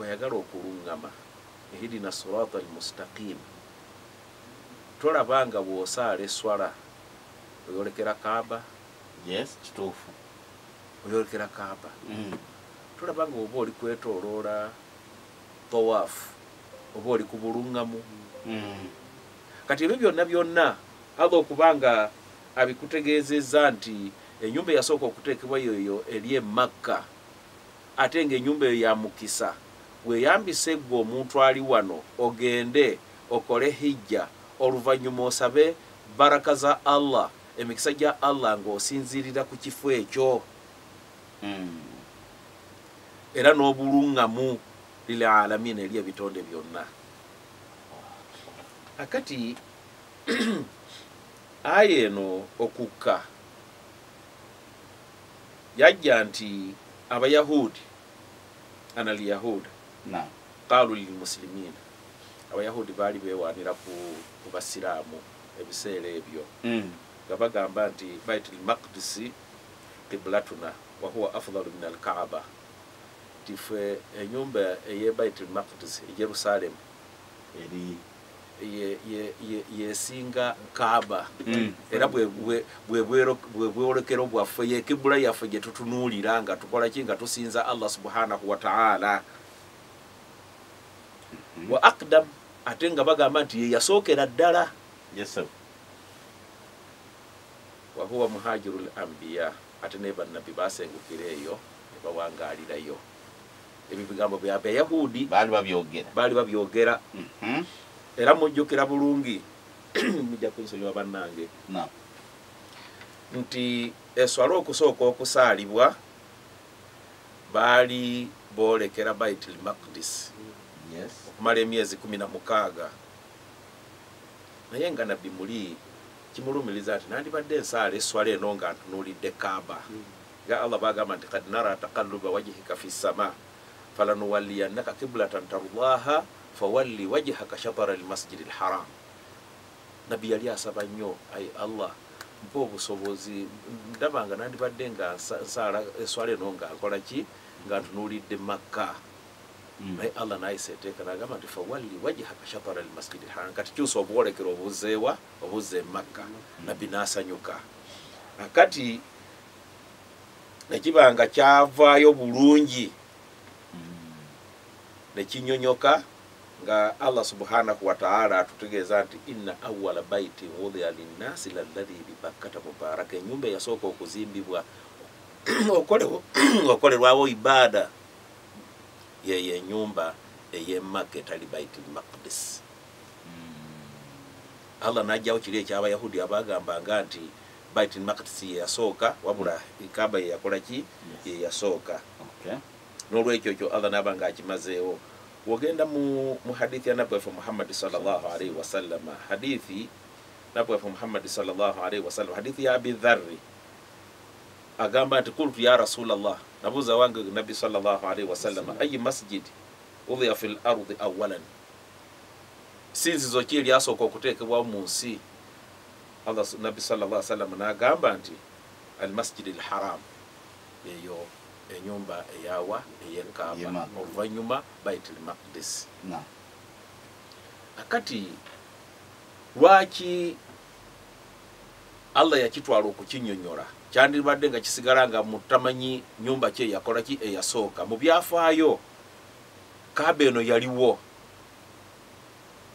Bweyagala okulungama ihdina sirata almustaqim, tolaba nga bw'osaala esswala oyolekera Kaaba? Yes, kituufu. Oyolekera Kaaba. Tolaba nga oba oli kwetooloola tawaafu oba oli ku bulungamu? Kati ebyo byonna byonna Allah okuba nga abikutegeezezza nti ennyumba eyasooka okuteekebwa yoyo eri e Makka, ate ng'ennyumba eyo ya mukisa, weeyambise ggwe omuntu ali wano ogende okole hijja, oluvannyuma osabe baraka za Allah, emikisa gya Allah ng'osinziirira ku kifo ekyo. Era n'obulungamu lil alamina, eri ebitonde byonna. Akati aya eno okukka yajja nti abayahudi, ana lyahuda qalu lilmuslimina, abayahudi baali beewaanira ku basiraamu ebiseera ebyo nga bagamba nti Baitul Maqdisi qiblatuna wahuwa afdalu min alkaaba, nti ffe enyumba eye Baitul Maqdis e Jerusalemu eri yesinga Kaaba. Era bwe bwolekero bwaffe, ye kibula yaffe gye tutunuulira nga tukola ki, nga tusinza Allah subhanahu wa ta'ala. Wa aqdam, ate nga bagamba nti ye yasookera ddala. Yes sir. Wa huwa muhajirul anbiya, ate ne bannabbi basengukira eyo ne bawangaalirayo. Ebyo bigambo bya Bayahudi baali babyogera, baali babyogera. Era mujjukira bulungi, mujja kunsonyiwa bannange, nti eswala okusooka okusaalibwa baali boolekera Baitul Maqdis. Yes. Okumala emyezi 16. Naye nga nabbi muli kimulumiriza nti nandibadde nsaala eswala eno nga ntunuulidde Kaaba. Nga Allah bagamba nti qad nara taqalluba wajhika fi ssama falanuwalliyannaka qiblatan tardaha fawalli wajhaka shatara almasjidi alharam. Nabbi yali asaba nnyo, ai Allah mpa obusobozi, ndaba nga nandibadde nga nsaala eswala eno nga nkola ki, nga ntunuulidde Makka. Naye Allah n'ayisa etteeka n'agamba nti fawalli wajhaka shatara almasjidi alharam, kati kyusa obwolekero obuzeewa obuzza e Makka. Nabbi n'asanyuka. Akati nekibanga kyavaayo bulungi nekinyonyoka nga Allah subhanahu wa ta'ala atutegeeza nti inna awwala baiti wudi'a linnasi lalladhi bibakkata mubaraka, ennyumba eyasooka okuzimbibwa okolerwawo ibaada yeyo ennyumba ey'e Makka etali Baitul Maqdis. Allah n'aggyawo kiri eky'abayahudi abagambanga nti Baitul Maqdis ye yasooka, wabula Kaaba ye yakola ki, ye yasooka. N'olwekyo ekyo Allah n'aba ng'akimazeewo. Wogenda mu hadithi ya nabbi waffe Muhammad sallallahu alaihi wasallam, hadithi nabbi waffe Muhammad sallallahu alaihi wasallam, hadithi ya Abi Dharri, agamba nti qultu ya Rasulallah, nabuuza wange nabbi sallallahu alaihi wasallam, ayi masjid udhiya fil ardi awalan, sinzizo ki eryasooka okuteekebwawo mu nsi? Allah nabbi sallallahu alaihi wasallam n'agamba nti al masjid al haram, eyo enyumba eyawa ey'Ekaaba, oluvannyuma Baitul Maqdis. Akati lwaki Allah yakitwala okukinyonyola? Kyandibadde nga kisigala nga mutamanyi nyumba ki eyakola ki eyasooka. Mu byafaayo Kaaba eno yaliwo.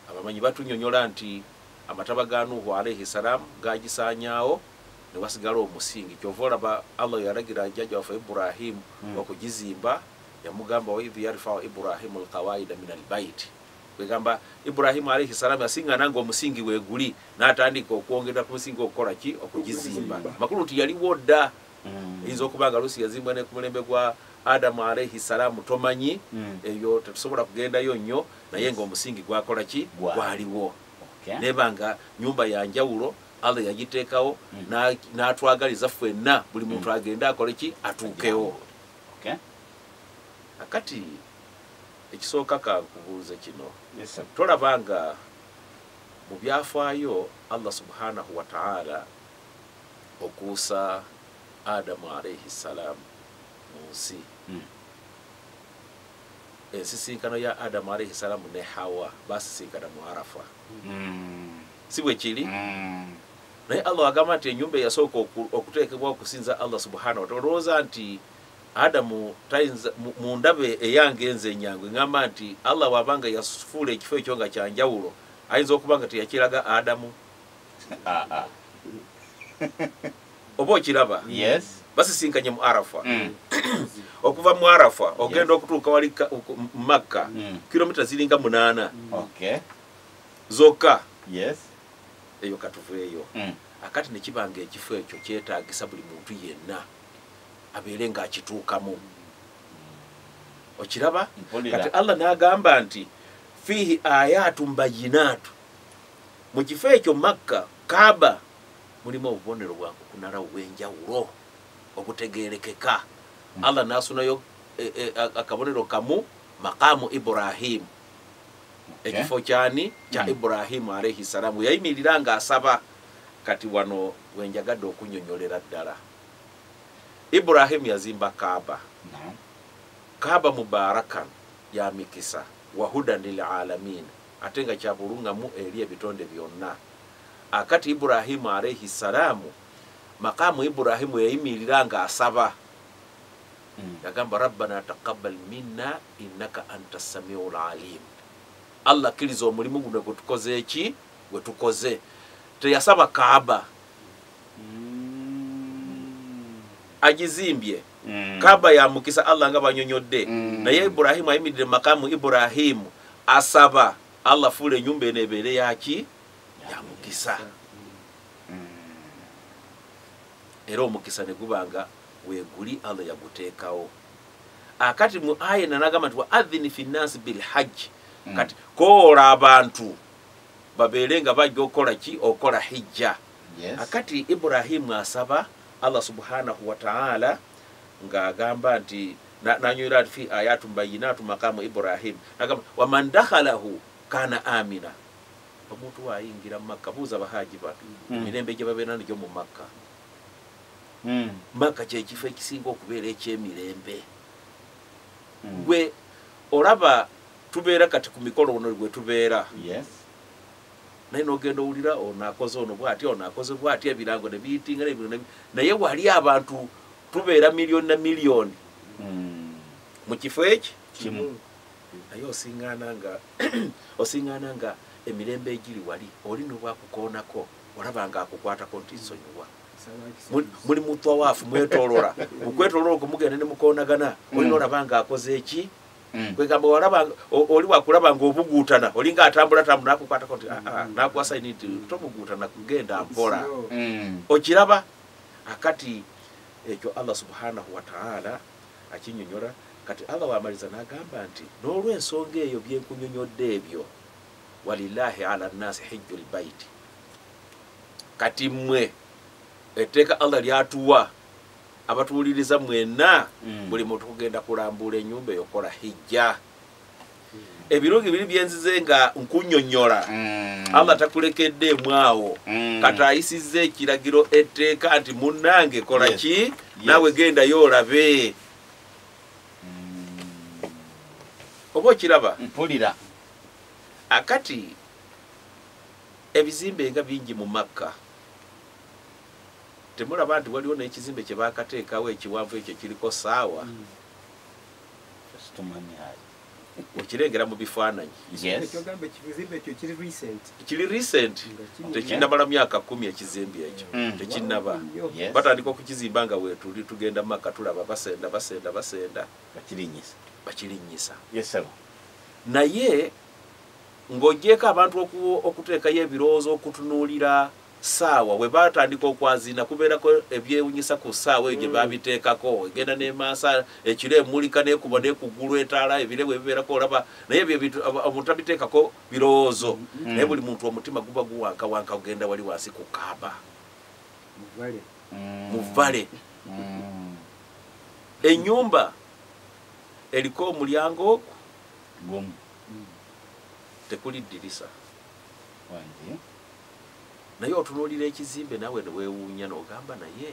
Abamanyi batunyonyola nti amataba ga Nuhu alayhi salam gagisaanyaawo ne wasigala omusingi. Kyova olaba Allah yalagira jjajja waffe Ibrahimu okugizimba, yamugamba wa idh yarfau Ibrahimu alqawaida min albayt. Kwegamba Ibrahimu alayhi salam yasingana nga omusingi weeguli n'atandika okwongera ku musingi okukola ki, okugizimba. Makulu nti yaliwo dda. Eyinza okuba nga lusi yazimbwa ne ku mulembe gwa Adamu alayhi salamu, tomanyi, eyo tetusobola kugendayo nnyo, naye ng'omusingi gwakola ki, gwaliwo. Neba nga nyumba ya njawulo Allah yagiteekawo n'atwagaliza ffenna buli muntu agende akole ki, atuukewo. Akati ekisooka kankubuuze kino, tolaba nga mu byafaayo Allah subhanahu wa ta'ala okuusa Adamu alayhi salam mu nsi, Ensisinkano ya Adamu alayhi salamu ne Hawa basisinkana mu Arafa. Si bwe kiri? Naye Allah agamba nti ennyumba eyasooka okuteekebwa okusinza Allah subhanahu wa ta'ala. Olowooza nti Adamu tayinza mu ndabe eyange enze enyangu ngamba nti Allah wabanga yafuula ekifo ekyo nga kya njawulo, ayinza okuba nga teyakiraga Adamu. Oba okiraba? Yes. Basisinkanye mu Arafa. Okuva mu Arafa ogenda okutuuka wali Makka, kilomita ziringa 8. Okay. Zokka. Yes. Eyo katuveeyo. Akati ne kibanga ekifo ekyo kyetaagisa buli muntu yenna abeere ng'akituukamu. Okiraba? Kati Allah n'agamba nti fiihi ayatun bayyinaatu, mu kifo ekyo Makka, Kaaba, mulimu obubonero bwankukunala obw'enjawulo obutegeerekeka. Allah n'asunayo akabonero kamu, maqaamu Ibrahim. Ekifo kyani kya Ibrahimu alayhi salamu, yayimirira ng'asaba. Kati wano wenjagadde okunyonyolera ddala, Ibrahimu yazimba Kaaba. Kaaba mubarakan, ya mikisa, wa hudan lil alamin, ate nga kya bulungamu eri ebitonde byonna. Akati Ibrahimu alayhi salamu, maqaamu Ibrahimu yayimirira ng'asaba. Yagamba rabbana taqabbal minna innaka anta samiul alim. Allah kkiriza omulimu guno gwe tukoze eki gwe tukoze. Teyasaba Kaaba, agizimbye. Kaaba ya mukisa Allah nga banyonyodde. Naye Ibrahimu ayimiridde makamu Ibrahimu asaba Allah fuula ennyumba eno ebeere yaki ya mukisa. Era omukisa ne gubanga weeguli Allah yaguteekawo. Akati mu aya n'agamba nti wa adhini fi nnasi bil hajj. Kati koola abantu babeere nga bajja okukola ki? Okukola hijja. Akati Ibrahimu asaba Allah subhanahu wa ta'ala ng'agamba nti nanywera nti fi ayatun bayyinatu maqamu Ibrahim, agamba waman dakhalahu kana amina. Omuntu waayingira mu Makka, buuza bahaji bano emirembe gye babeera nagyo mu Makka. Makka kyekifo ekisinga okubeera ekyemirembe. Gwe olaba tubeera kati ku mikolo ono gwe tubeera. Yes. Naye n'ogenda owulira ono akoze ono bw'ati, ono akoze bw'ati, ebirango ne biyitinga naye wali abantu tubeera miliyoni na miliyoni mu kifo eki kimu. Naye osiŋŋaana nga emirembe egiri wali oli n'obwakukoonako olaba nga akukwatako nti nsonyiwa. Muli mutwawaafu mwetoolola, mukwetoolola okwo mugenda ne mukoonagana, oli n'olaba nga akoze eki. Kwegamba olaba oli wakulaba ng'obuguutana, oli ng'atambula tambula n'akukwatako nti n'akuwa sayini nti tobuguutana kugenda mpola. Okiraba? Akati ekyo Allah subhanahu wa ta'ala akinyonyola. Kati Allah wamaliza n'agamba nti n'olw'ensonga eyo byenkunyonyodde ebyo, walillahi ala nnasi hijjul baiti. Kati mmwe etteeka Allah lyatuwa abatuwuliriza mwenna, buli muntu kugenda kulambuula ennyumba eyo kola hijja. Ebirungi biri byenzize nga nkunyonyola, Allah takulekeddeemu awo. Kati ayisizza ekiragiro etteeka nti munnange kola ki, naawe gendayo olabe. Oba okiraba? Mpulira. Akati ebizimbe nga bingi mu Makka. Temulaba nti waliwo n'ekizimbe kye baakateekawo ekiwanvu ekyo kiriko ssaawa. Okirengera mu bifaananyi. Yes. Kiri recent. Tekinnamala myaka 10 ekizimbe ekyo. Tekinnaba. Batandika okukizimba nga weetuli tugenda Makka tulaba basenda basenda basenda. Bakirinnyisa. Yes sir. Naye ng'ogyeko abantu okuteekayo ebirowoozo okutunuulira ssaawa we batandika okwazina kubeerako ebyewunyisa ku ssaawa eyo gye babiteekako, egenda n'emaasa ekiro emulika n'ekuba n'ekuggulu etaala ebire bwe bibeerako olaba, naye ebyo omuntu abiteekako birowoozo. Naye buli muntu omutima guba guwankawanka ogenda wali wansi ku Kaaba mu vale. Ennyumba eriko omulyango gumu, tekuli ddirisa. Naye otunuulira ekizimbe naawe ne weewuunya n'ogamba naye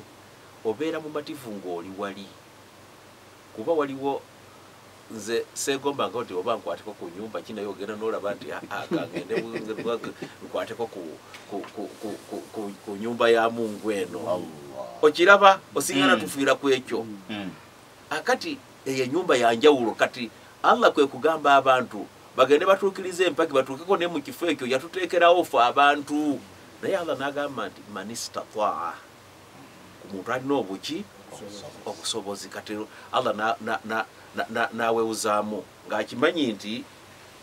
obeera mumativu ng'oli wali, kuba waliwo Nze segombanga nti oba nkwateko ku nyumba ki, naye ogenda n'olaba nti kangende nkwateko ku nyumba ya Mungu eno. Okiraba osingana tufiira ku ekyo. Akati eyo ennyumba ya njawulo. Kati Allah kwe kugamba abantu bagende batuukirize empagi, batuukeko ne mu kifo ekyo yatuteekerawo ffe abantu. Naye Allah n'agamba nti man istataa, ku muntu alina obuki obusobozi. Kati Allah n'awewuzaamu ng'akimanyi nti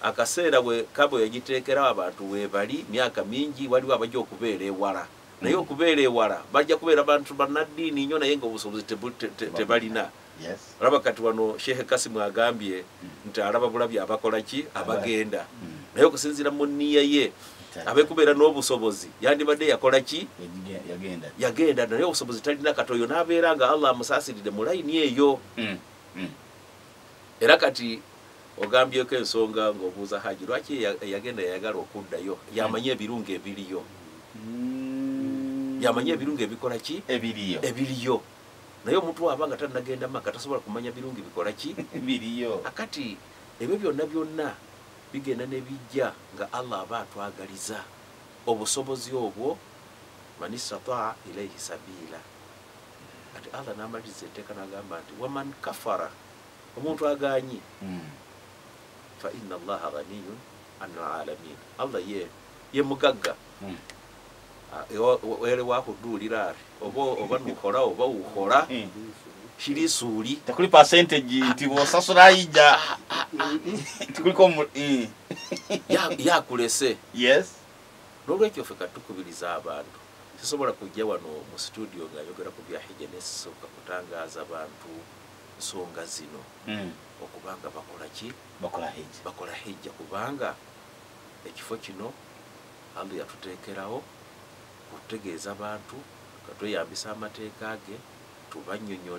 akaseera bwe Kaaba yagiteekerawo abantu weebali myaka mingi, waliwo abajja okubeera ewala. Naye okubeera ewala bajja kubeera bantu bannaddiini nnyo, naye nga obusobozi tebalina. Olaba kati wano Sheikh Kasimu agambye nti alaba bulabi abakola ki, abagenda. Naye okusinziira mu nniya ye abekubeera n'obusobozi yandibadde yakola ki, yagenda. Naye obusobozi talina, kati oyo n'abeera nga Allah amusaasiridde mu layini eyo. Era kati ogambyeko ensonga ng'obuuza Haji lwaki yagenda yayagala okuddayo, yamanye ebirungi ebiriyo, yamanye ebirungi ebikola ki, ebiriyo. Naye omuntu aba nga tannagenda Maka tasobola kumanya birungi bikola ki, ebiriyo. Akati ebyo byonna byonna bigenda ne bijja nga Allah aba atwagaliza obusobozi obwo, man istataa ilayhi sabila. Ati Allah n'amaliriza etteeka n'agamba nti waman kafara, omuntu aganyi, fa inna Allaha ghaniyun anil alamin. Allah ye mugagga. Wele wakuduulira oba nukhola oba ukhola shilisuuli tekuli percentage nti bw'osasula ayija tekuliko yakulese. Yes. N'olwekyo ffe katukubiriza abantu, sisobola kujja wano mu studio nga njogera ku bya hijja nesooka kutangaaza bantu nsonga zino, okubanga bakola ki, bakola hijja, kubanga ekifo kino Allah yatuteekerawo kutegeeza abantu, katweyambisa amateeka ge tubannyonnyole.